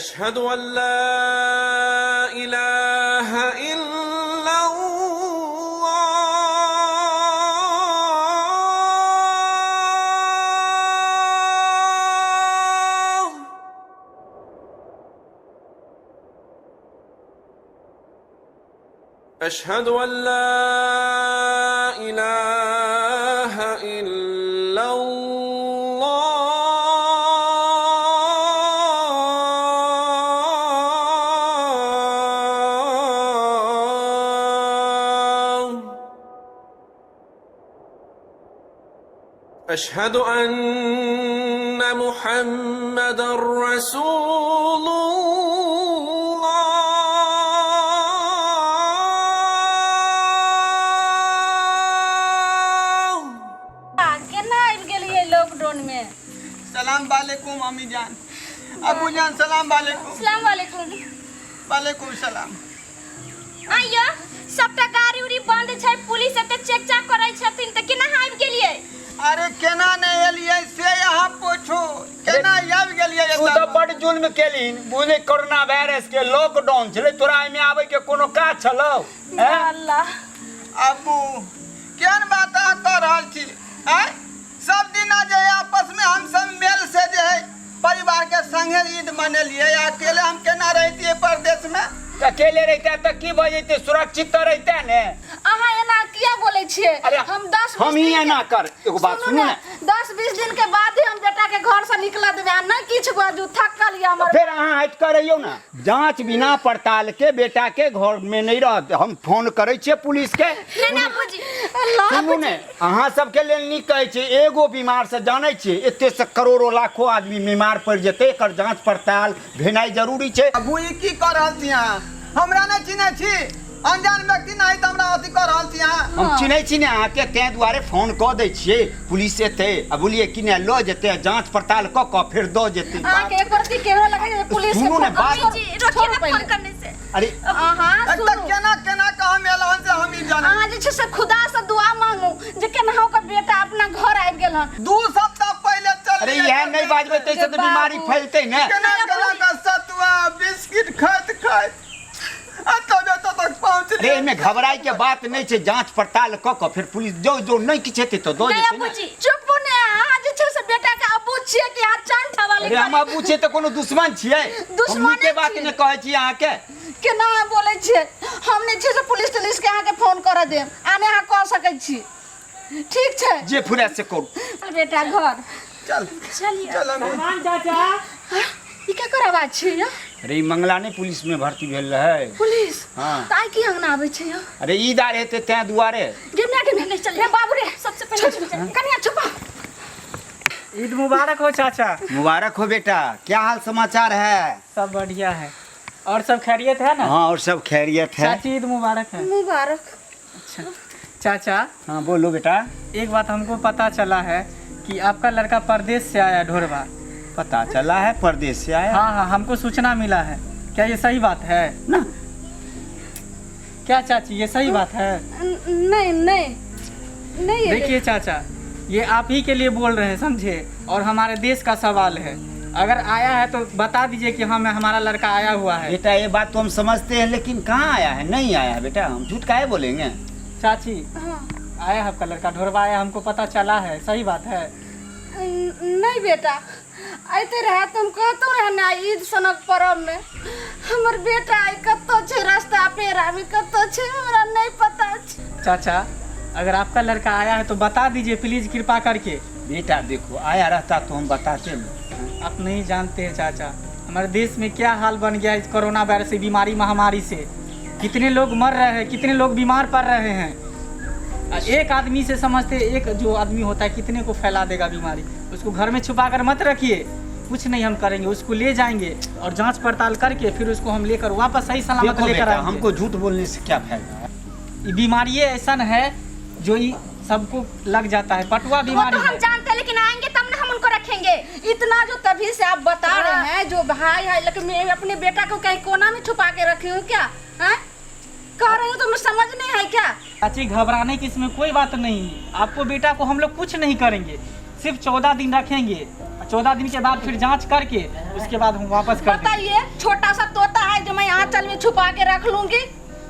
أشهد أن لا إله إلا الله. أشهد أن لا إله إلا الله. أشهد أن محمدا رسول الله. केना आबि गेलियै लॉकडाउन में? सलाम वालेकुम अम्मी जान, अबू जान, सलाम वालेकुम। सलाम वालेकुम। वालेकुम सलाम। आइयो सबटा गाड़ी उड़ी बंद छै, पुलिस एते चेक चाक करै छथिन, तऽ केना आबि गेलियै? अरे केना नहि एलियै से अहाँ पूछू, केना आबि गेलियै तू एतऽ? तऽ बड जुल्म केलहिन बुझले। कोरोना वायरस के लॉकडाउन छलै, तोरा एहिमे आबै के कोनो काज छलौ? या अल्लाह। अबू, केहन बात अहाँ कऽ रहल छी? आँय, सब दिना जे आपस में हम सब मेल से जे है परिवार के संगे ईद मनेलिए, अकेले हम केना रहितिए परदेश में? तऽ अकेले रहिते तऽ की भऽ जैते? सुरक्षित तऽ रहिते ने। अहाँ एना किया बोलै छियै? अरे हम 10 हम ही एना कर, एगो बात सुनू ने। 10-20 दिन के बाद ही हम बेटा के घर से निकल देबै, आ नहि किछु बाजू, थकल यऽ हमर। फेर अहाँ हटि कऽ रहियौ ने। जांच बिना पड़ताल के बेटा के घर में नहीं रहत। हम फोन करै छियै पुलिस के। नहि नहि अबूजी, अल्लाह। सुनू ने, अहाँ सबके लेल नीक कहै छी। एगो बीमार से जानै छियै एते से करोड़ो लाखो आदमी बीमार पड़ि जेतै। एकर जांच पड़ताल भेनाइ जरूरी छै। अबू, ई की कऽ रहल छी अहाँ? हमरा नहि चिन्है छी? अनजान व्यक्ति नहि तऽ हमरा अथी कऽ रहल छी अहाँ। हम चिन्है छी ने अहाँके, ताहि दुआरे फोन कऽ दै छियै। पुलिस एतै आ बुझलियै कि नहि, लऽ जेतै आ जाँच पड़ताल कऽ कऽ फेर दऽ जेतै। अहाँके एक रत्ती केहनो लगै छै पुलिस के सुनू ने फोन बात। करू। जी, रोकिए छोड़ू ना फोन पहिले। करने से। अरे अहाँ एतऽ सुनू। केना केना कऽ हम एलहुँ से हम ई जानै। अहाँ जे छै से खुदा से दुआ मांगू जे केनाहु के बेटा अपना घर आबि गेल हन। 2 सप्ताह पहिले चल। अरे इएह नहि बाजबै ताहिसँ तऽ बीमारी फैलतै ने। केना केना कऽ सतुआ बिस्किट खाइत खाइत आ तब एतऽ तक पहुँचलियै। अरे एहिमे घबराइ के बात नहि छै। जाँच पड़ताल कऽ कऽ फेर पुलिस जो जो नहि किछु हेतै तऽ दऽ नहीं जेतै ने। अबूजी। चुप ने। अहाँ जे छै से बेटा के अबू छियै कि अहाँ चंठ वाली? अरे हम अबू छियै तऽ कोनो दुश्मन छियै? हम दुश्मने नीके बात छियै। ने कहै छी अहाँके। केना अहाँ बोलै छियै? हम नहि छै से पुलिस तुलिस के अहाँके फोन करऽ देब, आ नहि अहाँ कऽ सकै छी। ठीक छै? जे फुराय से करू। चल बेटा घर। चल। चलिए। चल अम्मी। सलमान चाचा। ई केकर आवाज छै यौ? अरे ई मंगला नहि पुलिस में भर्ती भेल रहै? पुलिस? हाँ। तऽ आइ की अंगना आबै छै यौ? अरे ईद आर हेतै तैं दुआरे। गे माय गे माय, नहीं चलिए। रे बाबू रे। सबसे पहले चलिए। कनिया छुपा। ईद मुबारक हो चाचा। मुबारक हो बेटा। क्या हाल समाचार है? सब बढ़िया है, और सब खैरियत है ना? हाँ, और सब खैरियत है। चाची, ईद मुबारक है। मुबारक। अच्छा चाचा। हाँ, बोलो बेटा। एक बात हमको पता चला है कि आपका लड़का परदेश से आया ढोरबा। पता चला है परदेश से आया? हाँ हाँ, हमको सूचना मिला है। क्या ये सही बात है? ना। क्या चाची, ये सही बात है? नहीं नहीं नहीं। देखिए चाचा, ये आप ही के लिए बोल रहे हैं समझे, और हमारे देश का सवाल है। अगर आया है तो बता दीजिए कि हम हमारा लड़का आया हुआ है। बेटा, ये बात तो हम समझते हैं, लेकिन कहाँ आया है? नहीं आया है बेटा, हम झूठ काहे बोलेंगे? चाची। हाँ। आया है आपका लड़का ढोरबा आया, हमको पता चला है। सही बात है? नहीं बेटा, अइते रहे तऽ हम कहतो रहे ने, ईद सनक पर्व में हमर बेटा आइ कतऽ छै, रास्ता पेड़ा में कतऽ छै, हमरा नहीं पता छै। चाचा, अगर आपका लड़का आया है तो बता दीजिए प्लीज, कृपा करके। बेटा देखो, आया रहता तो हम बताते ना। आप नहीं जानते हैं चाचा, हमारे देश में क्या हाल बन गया है इस कोरोना वायरस से, बीमारी महामारी से। कितने लोग मर रहे हैं, कितने लोग बीमार पड़ रहे हैं। आ एक आदमी से समझते, एक जो आदमी होता है कितने को फैला देगा बीमारी। उसको घर में छुपा कर मत रखिए। कुछ नहीं हम करेंगे, उसको ले जाएंगे और जांच पड़ताल करके फिर उसको हम लेकर वापस सही सलामत देखो लेकर बेटा, आएंगे। हमको झूठ बोलने से क्या फायदा है? ये बीमारी ऐसा है जो ये सबको लग जाता है, पटुआ वो बीमारी तो हम है। जानते हैं, लेकिन आएंगे तब ना हम उनको रखेंगे। इतना जो तभी से आप बता रहे हैं जो भाई है, लेकिन मैं अपने बेटा को कहीं कोना में छुपा के रखी हूँ क्या? हैं? कह रही हूँ तो मैं समझ नहीं है क्या? चाची, घबराने की इसमें कोई बात नहीं है। आपको बेटा को हम लोग कुछ नहीं करेंगे, सिर्फ 14 दिन रखेंगे। 14 दिन के बाद फिर जांच करके उसके बाद हम वापस कर देंगे। बताइए, छोटा सा तोता है जो मैं आंचल में छुपा के रख लूंगी,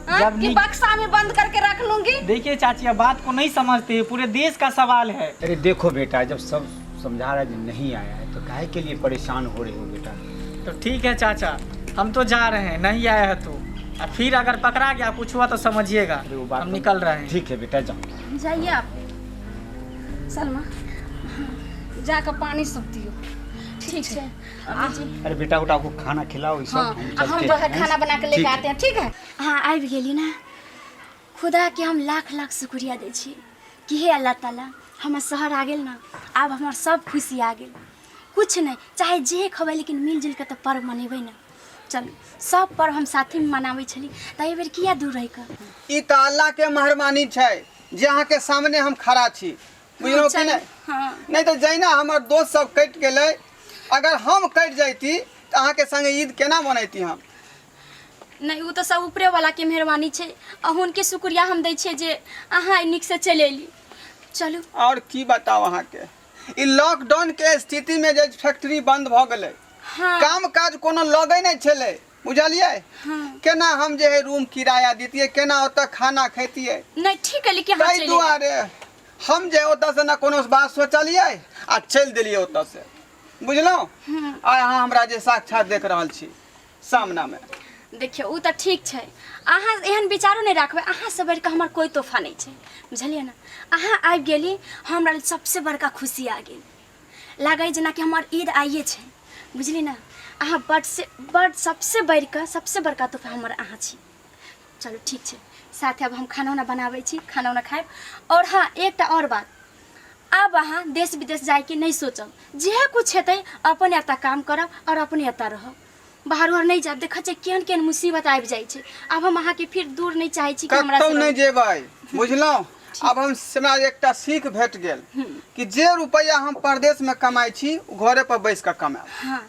हाँ? जब कि बक्सा में बंद करके रख लूंगी। देखिए चाची, अब बात को नहीं समझते हैं, पूरे देश का सवाल है। अरे देखो बेटा, जब सब समझा रहा है जो नहीं आया है तो काहे के लिए परेशान हो रहे हो बेटा? तो ठीक है चाचा, हम तो जा रहे हैं, नहीं आया है तो, और फिर अगर पकड़ा गया कुछ हुआ तो समझिएगा। अरे वो बात हम निकल रहे हैं। ठीक है बेटा, जाओ। जाइए आप। सलमा, जाकर पानी सब दियो। ठीक छै अम्मी जी। अरे बेटा उठा को खाना खिलाओ, ये सब हाँ, हम आ हम चलते जो है हैं। खाना बना के ठीक लेके है। आते हैं, ठीक है? अहाँ आबि गेली ने, खुदाके हम लाख लाख शुक्रिया दै छी कि हे अल्लाह ताला, हमर शहर आ गेल ने, आब हमर सब खुशी आ गेल। किछु नहि चाहे जे खबै, लेकिन मिलजुलि कऽ तऽ पर्व मनेबै ने। चलू, सब पर्व हम साथेमे मनाबै छली, तऽ एहिबेर किया दूर रहि कऽ? ई तऽ अल्लाह के मेहरबानी छै जे अहाँके सामने हम खड़ा छी, बुझलहुँ कि चलू, नहि? हँ। नहि तऽ जहिना हमर दोस्त सब कटि गेलै, अगर हम कटि जैती तऽ अहाँके संगे ईद केना मनैती हम? नहि, ओ तऽ सब ऊपरेवलाके मेहरबानी छै, आ हुनके शुक्रिया हम दै छियै जे अहाँ आइ नीकसँ चलि अयली। चलू। आओर की बताउ अहाँके, ई लॉकडाउन के स्थिति में जे फैक्ट्री बंद भऽ गेलै, हाँ। काम काज कोनो लगै नहि छलै, बुझलियै? हाँ। केना हम जे है रूम किराया दितियै, केना ओतऽ खाना खैतियै? नहि, ठीक है, लेकिन अहाँ ताहि चलि दुआरे हम जे ओतऽ से ने कोनो बात सोचलियै आ चलि देलियै ओतऽ से, बुझलहुँ? आ अहाँ हमरा जे साक्षात देख रहल छी सामनामे। देखियौ, ओ तऽ ठीक छै, अहाँ एहन विचारो नहि राखबै। अहाँसँ बढ़िकऽ हमर कोइ तोहफा नहि छै, बुझलियै ने? अहाँ आबि गेली, हमरा लेल सबसँ बड़का खुशी आ गेल। लागै जेनाकि हमर ईद आइए छै, बुझली ने? अहाँ बड से बड सबसँ बढ़िकऽ सबसँ बड़का तोहफा हमर अहाँ छी। चलू, ठीक छै, साथे आब हम खाना उना बनाबै छी, खाना उना खायब। आओर हँ, एकटा आओर बात, आब अहाँ देश विदेश जाइके नहि सोचब। जे कुछ हेतै, अपन एतऽ काम करब आओर अपने एतऽ रहब, बाहर उहर नहि जायब। देखै छियै केहन केहन मुसीबत आबि जाइ छै। आब हम अहाँके फिर दूर नहि चाहै छी कि हमरा कतहु नहि जेबै, बुझलहुँ? आब हम हमरा एकटा सीख भेट गेल कि जे रुपैआ हम परदेशमे कमाइ छी, ओ घरे पर बैस कऽ कमायब। हाँ।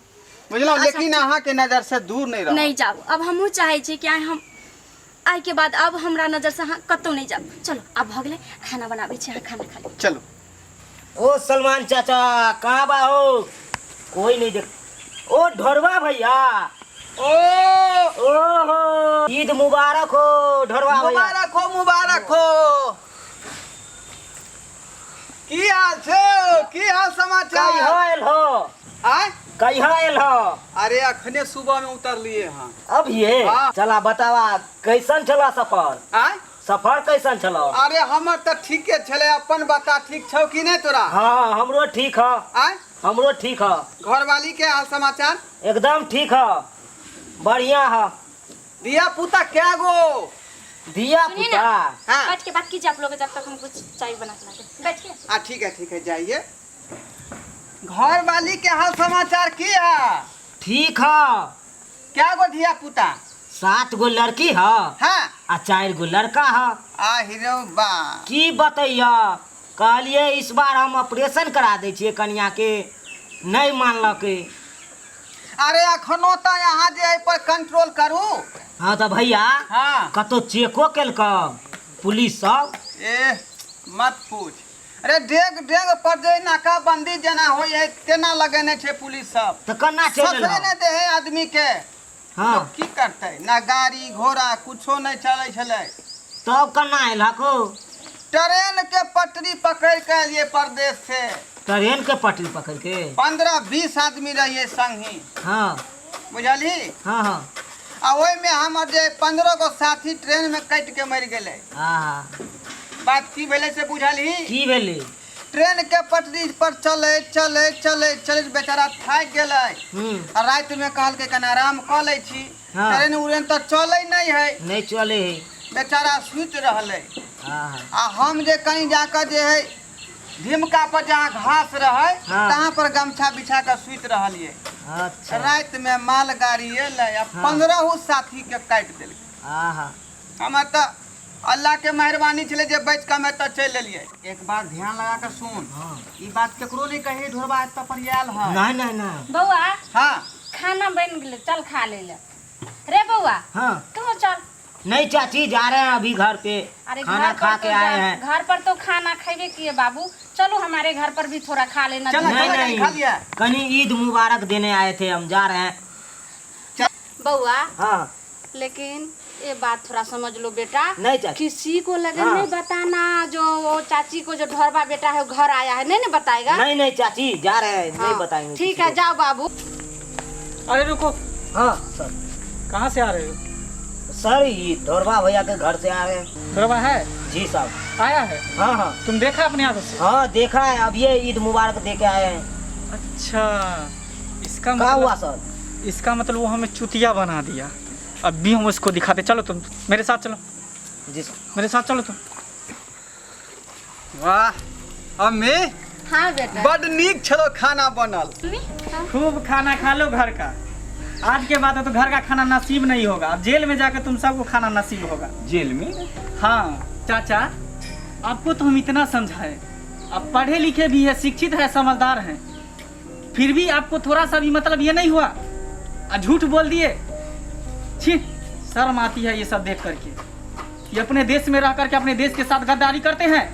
बुझलहुँ? अच्छा, लेकिन अहाँके नजर से दूर नहि रहब। नहि जाउ। अब हमहूँ चाहै छी कि आइ हम आइके बाद अब हमरा नजरसँ अहाँ कतहु नहि जाउ। चलो, आब भऽ गेलै, खाना बनाबै छी, अहाँ खाना खा लिअ। चलू। ओ सलमान चाचा, कहाँ बा हो? कोई नहीं देख। ओ ढोरवा भैया। ओ। ओहो, ईद मुबारक हो ढोरवा भैया। मुबारक हो, मुबारक हो। की हाल छै? की हाल समाचार? कहिया आयल हो? आय? कहिया आयल हो? अरे, अखने सुबह में उतरलिए हँ। अभिये? हाँ। चला, बतावा कैसन छला सफर? आय? सफर कैसन छलो? अरे, हमर तऽ ठीके छलै, अपन बता, ठीक छौ कि नहि तोरा? हाँ, हमरो ठीक है। आय? हमरो ठीक है। घरवाली के हाल समाचार? एकदम ठीक है, बढ़िया है। धिया पुता क्या गो? धिया सुनिए पुता। ना। हाँ। बैठ के बात कीजिए आप लोग, जब तक हम कुछ चाय बना के लाते हैं। बैठिए। हाँ, ठीक है, ठीक है, जाइए। घर वाली के हाल समाचार की है? ठीक है। क्या गो धिया पुता? 7 गो लड़की है। हाँ। आ 4 गो लड़का है। आ हीरो बा। की बतैया, कहलिए इस बार हम ऑपरेशन करा दै छियै कनिया के, नहीं मानलकै। अरे, अखनो तऽ यहाँ जे एहि पर कंट्रोल करू। हाँ तऽ भैया, हाँ। कतौ चेको केलक पुलिस सब? ए, मत पूछ। अरे, डेग डेग पर जे नाकाबंदी जेना होइ है तेना लगेने छै पुलिस सब। तऽ केना चलि ससरे एलहु? नहि दे है आदमी के। हाँ। तो की करतै, ना गाड़ी घोड़ा कुछो नहि चलै छलै। तब केना एलहक? ट्रेन के पटरी पकड़ के एलियै परदेश से। ट्रेन के पटरी पकड़ के? 15-20 आदमी रहिए संगी। हाँ। बुझलही? हाँ हाँ। आ ओहिमे हमर जे 15 गो साथी ट्रेन में कटि के मरि गेलै। हाँ। बात की भेलै से बुझलही? की भेलै? ट्रेन के पटरी पर चलै चलै चलै चलै बेचारा थाकि गेलै। आ राति में कहलकै कनि आराम कऽ लै छी। हाँ। ट्रेन उरेन तऽ चलै नहि है। नहीं चले है। बेचारा सुति रहलै। हाँ। आ हम जे कहीं जाकऽ जे है ढिमका पर जहाँ घास रहै, हाँ। तहाँ पर गमछा बिछा कऽ सुति रहलियै। अच्छा। राति में मालगाड़ी एलै आ हाँ। 15 साथी के काटि देलकै। आहा। हमरा तऽ अल्लाह के मेहरबानी छलै जे बचि कऽ हम एतऽ चलि एलियै। एक बात ध्यान लगा कऽ सुन, हाँ। ई बात केकरो नहि कही ढोरबा एतऽ पर आयल है। नहीं नहीं नहीं। बौआ। हाँ। खाना बनि गेलै, चल खा ले ले रे बौआ। हाँ। तू चल। नहीं चाची, जा रहे हैं अभी घर पे। अरे, खाना घर खा पर के तो आए हैं। घर पर तो खाना खेबे किए बाबू, चलो हमारे घर पर भी थोड़ा खा लेना। चलो, नहीं चलो, नहीं, खा लिया। कनी ईद मुबारक देने आए थे, हम जा रहे हैं। बउआ, हाँ। लेकिन ये बात थोड़ा समझ लो बेटा। नहीं चाची। किसी को लगे हाँ। नहीं बताना, जो वो चाची को जो ढोरबा बेटा है वो घर आया है, नहीं ना बताएगा? नहीं नहीं चाची, जा रहे हैं, नहीं हाँ, बताएंगे ठीक किसी है को। जाओ बाबू। अरे रुको। हाँ सर। कहाँ से आ रहे हो? सर ये ढोरबा भैया के घर से आ रहे हैं। ढोरबा है? जी साहब। आया है? हाँ हाँ। तुम देखा अपने आंखों से? हाँ देखा है, अब ये ईद मुबारक दे के आए हैं। अच्छा, इसका क्या मतलब हुआ सर? इसका मतलब वो हमें चुतिया बना दिया। अब भी हम उसको दिखाते। चलो तुम मेरे साथ चलो। जी सर। मेरे साथ चलो तुम। वाह अम्मी। हाँ बेटा। बड नीक छलो खाना बनल। खूब खाना खा लो घर का। आज के बाद तो घर का खाना नसीब नहीं होगा, अब जेल में जाकर तुम सबको खाना नसीब होगा। जेल में? हाँ चाचा, आपको तो हम इतना समझाए, आप पढ़े लिखे भी है, शिक्षित है, समझदार हैं, फिर भी आपको थोड़ा सा भी मतलब ये नहीं हुआ, झूठ बोल दिए। छी, शर्म आती है ये सब देख करके। ये अपने देश में रह करके अपने देश के साथ गद्दारी करते हैं।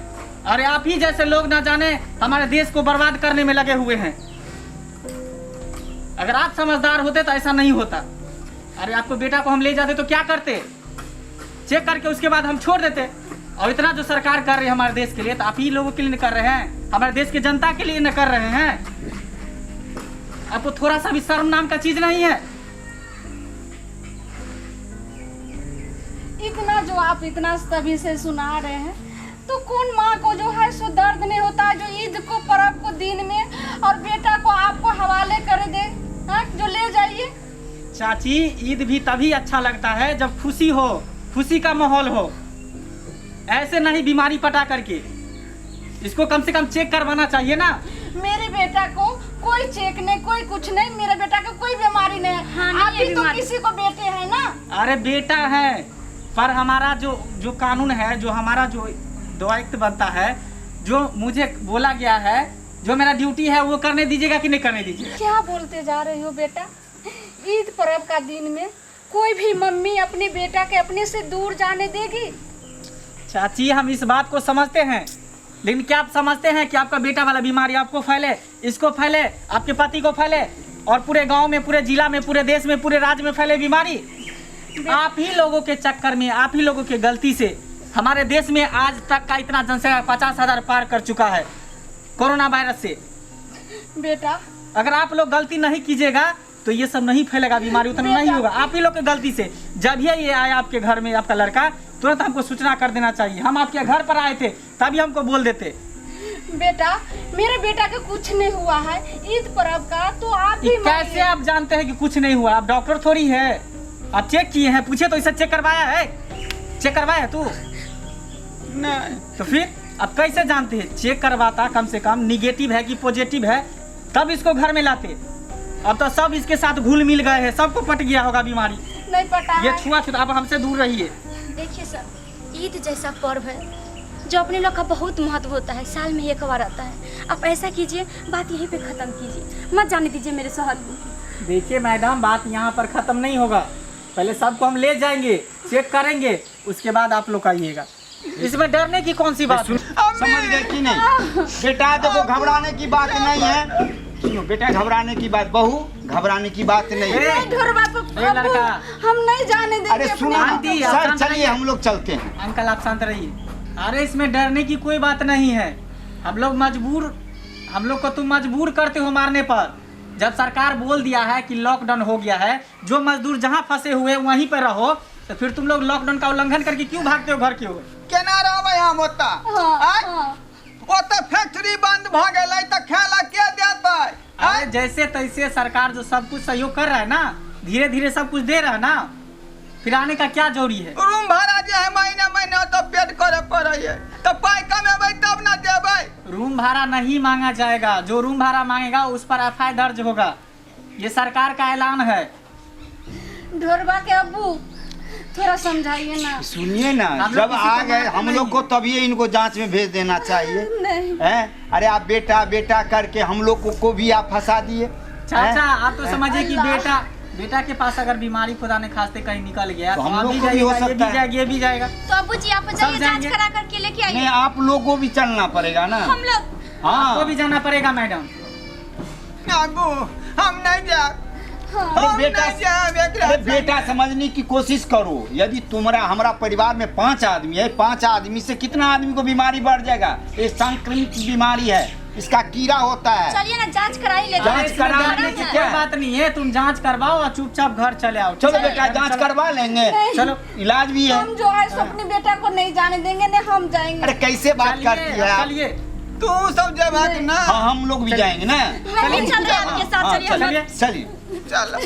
अरे आप ही जैसे लोग ना जाने हमारे देश को बर्बाद करने में लगे हुए हैं। अगर आप समझदार होते तो ऐसा नहीं होता। अरे आपको बेटा को हम ले जाते तो क्या करते? चेक करके उसके बाद हम छोड़ देते। और इतना जो सरकार कर रही है हमारे देश के लिए, तो आप ही लोगों के लिए कर रहे हैं, हमारे देश की जनता के लिए न कर रहे हैं। आपको थोड़ा सा भी शर्म नाम का चीज नहीं है। इतना जो आप इतना तभी से सुना रहे हैं, तो कौन माँ को जो है सो दर्द नहीं होता है जो ईद को पर्व को दिन में और बेटा को आपको हवाले कर दे, हाँ, जो ले जाइए। चाची, ईद भी तभी अच्छा लगता है जब खुशी हो, खुशी का माहौल हो, ऐसे नहीं बीमारी पटा करके। इसको कम से कम चेक करवाना चाहिए ना। मेरे बेटा को कोई चेक नहीं, कोई कुछ नहीं, मेरे बेटा को कोई बीमारी नहीं है। हाँ, नहीं आप है भी तो बीमारी। किसी को बेटे हैं ना। अरे बेटा है, पर हमारा जो जो कानून है, जो हमारा जो दायित्व बनता है, जो मुझे बोला गया है, जो मेरा ड्यूटी है, वो करने दीजिएगा कि नहीं करने दीजिएगा? क्या बोलते जा रहे हो बेटा? ईद पर्व का दिन में कोई भी मम्मी अपने बेटा के अपने से दूर जाने देगी? चाची, हम इस बात को समझते हैं, लेकिन क्या आप समझते हैं कि आपका बेटा वाला बीमारी आपको फैले, इसको फैले, आपके पति को फैले, और पूरे गांव में, पूरे जिला में, पूरे देश में, पूरे राज्य में फैले बीमारी? आप ही लोगों के चक्कर में, आप ही लोगों की गलती से हमारे देश में आज तक का इतना जनसंख्या 50,000 पार कर चुका है कोरोना वायरस से। बेटा, अगर आप लोग गलती नहीं कीजिएगा तो ये सब नहीं फैलेगा, बीमारी उतना नहीं होगा। आप ही लोग की गलती से जब ही ये आया आपके घर में आपका लड़का, तुरंत हमको सूचना कर देना चाहिए। हम आपके घर पर आए थे तभी हमको बोल देते। बेटा, मेरे बेटा को कुछ नहीं हुआ है ईद पर्व का, तो आप भी कैसे आप जानते हैं कि कुछ नहीं हुआ? आप डॉक्टर थोड़ी है, आप चेक किए हैं? पूछे तो इसे चेक करवाया है? चेक करवाया है तू? नहीं। तो फिर आप कैसे जानते हैं? चेक करवाता कम से कम निगेटिव है कि पॉजिटिव है, तब इसको घर में लाते। अब तो सब इसके साथ घुल मिल गए हैं, सबको पट गया होगा बीमारी। नहीं पटा ये है। छुआ छूत, आप हमसे दूर रहिए। देखिए सर, ईद जैसा पर्व है जो अपने लोग का बहुत महत्व होता है, साल में एक बार आता है। आप ऐसा कीजिए, बात यहीं पे ख़त्म कीजिए, मत जाने दीजिए मेरे शोहर को। देखिए मैडम, बात यहाँ पर ख़त्म नहीं होगा। पहले सबको हम ले जाएंगे, चेक करेंगे, उसके बाद आप लोग आइएगा। इसमें डरने की कौन सी बात है? समझ गए कि नहीं बेटा? देखो घबराने की बात नहीं है। सुनो बेटा, घबराने की बात, बहू घबराने की बात नहीं है। नहीं, ढोरबा को- ए लड़का। हम नहीं जाने देंगे अरे अपने सुनो ना, आंटी, आप सर शांत चलिए रहिए। हम लोग चलते हैं। अंकल आप शांत रहिए। अरे इसमें डरने की कोई बात नहीं है। हम लोग मजबूर, हम लोग को तुम मजबूर करते हो मारने पर। जब सरकार बोल दिया है कि लॉकडाउन हो गया है, जो मजदूर जहाँ फंसे हुए हैं, वहीं पर रहो, तो फिर तुम लोग लॉकडाउन का उल्लंघन करके क्यों भागते हो घर की ओर? केना रहबै हम ओतऽ? हाँ, आँय? हाँ। ओतऽ फैक्ट्री बंद भऽ गेलै तऽ खाय के देतै? अरे जैसे तैसे सरकार जो सब कुछ सहयोग कर रहा है ना, धीरे धीरे सब कुछ दे रहा है ना, फिर आने का क्या जरूरी है? रूम भाड़ा जे है महीने महीने ओतऽ पेड करऽ पड़ै है, तऽ पाइ कमेबै तब ना देबै। रूम भाड़ा नहीं मांगा जाएगा। जो रूम भाड़ा मांगेगा उस पर एफआईआर दर्ज होगा, ये सरकार का ऐलान है। ढोरबा के अब्बू थोड़ा समझाइए ना। सुनिए ना, हम लोग जब किसी आ को गए मारते हम नहीं लोग को हैं। तभी इनको जांच में भेज देना चाहिए। नहीं हैं? अरे आप बेटा बेटा करके हम लोग को भी आप फंसा दिए। चाचा हैं? आप तो समझिए कि अल्लाह। बेटा बेटा के पास अगर बीमारी खुदा ने खास्ते कहीं निकल गया तो हम आप लोग भी को भी हो जाइएगा, ये सकता भी है। जाएगा, ये भी जाएगा। तो अबू जी आप जाइए, जांच जाएंगे। करा करके लेके नहीं आइए। आप लोग को भी चलना पड़ेगा ना। हम लोग हाँ। आपको भी जाना पड़ेगा मैडम। बाबू, हम नहीं जाएब। अरे हम बेटा, नहीं जाएब एकरा अरे संगे। बेटा, समझने की कोशिश करो। यदि तुम्हारा हमारा परिवार में 5 आदमी है, 5 आदमी से कितना आदमी को बीमारी बढ़ जाएगा? ये संक्रमित बीमारी है, इसका कीड़ा होता है। चलिए ना, जांच कराई लेते जांच हैं। इसमें करा डरने लेने की की कोई बात नहीं है, तुम जांच करवाओ और चुपचाप घर चले आओ। चलो बेटा, जांच करवा लेंगे। चलो। इलाज भी है। हम जो है सो अपने बेटा को नहीं जाने देंगे, नहीं हम जाएंगे। अरे कैसे बात चलिए, करती है आप? चलिए। तू सब जबाक ना। हाँ, हम लोग भी जाएंगे ना। हम भी चल रहे हैं आपके साथ। हाँ, चलिए हम चलिए चलिए। चलो।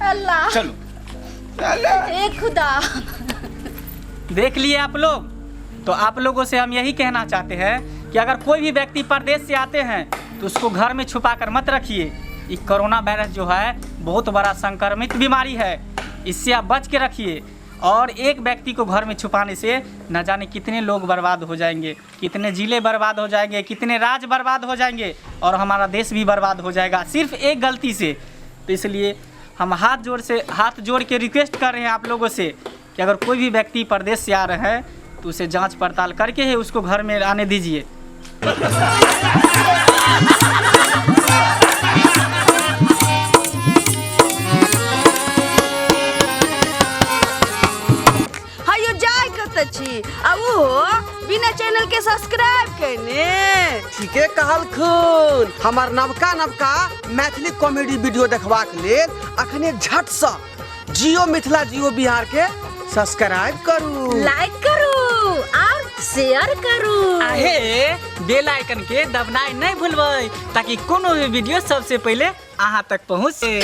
अल्लाह। चलो। चलो। ए खुदा। देख लिए आप लोग। तो आप लोगों से हम यही कहना चाहते हैं कि अगर कोई भी व्यक्ति परदेश से आते हैं तो उसको घर में छुपा कर मत रखिए। ये कोरोना वायरस जो है बहुत बड़ा संक्रमित बीमारी है, इससे आप बच के रखिए। और एक व्यक्ति को घर में छुपाने से न जाने कितने लोग बर्बाद हो जाएंगे, कितने ज़िले बर्बाद हो जाएंगे, कितने राज्य बर्बाद हो जाएंगे और हमारा देश भी बर्बाद हो जाएगा सिर्फ एक गलती से। तो इसलिए हम हाथ जोड़ के रिक्वेस्ट कर रहे हैं आप लोगों से कि अगर कोई भी व्यक्ति परदेश से आ रहा है तो उसे जांच पड़ताल करके ही उसको घर में आने दीजिए। हयो जाय कतऽ छी आ ओहो बिना चैनल के सब्सक्राइब केने? ठीके कहलखुन। हमर नवका नवका मैथिली कॉमेडी वीडियो देखबाक लेल अखने झटसँ जियो मिथिला जियो बिहार के सब्सक्राइब करू, लाइक करू और शेयर करू। आहे बेल आइकन के दबनाइ नहीं भूलबै ताकि कोनो भी वीडियो सबसे पहले अहाँ तक पहुँचे।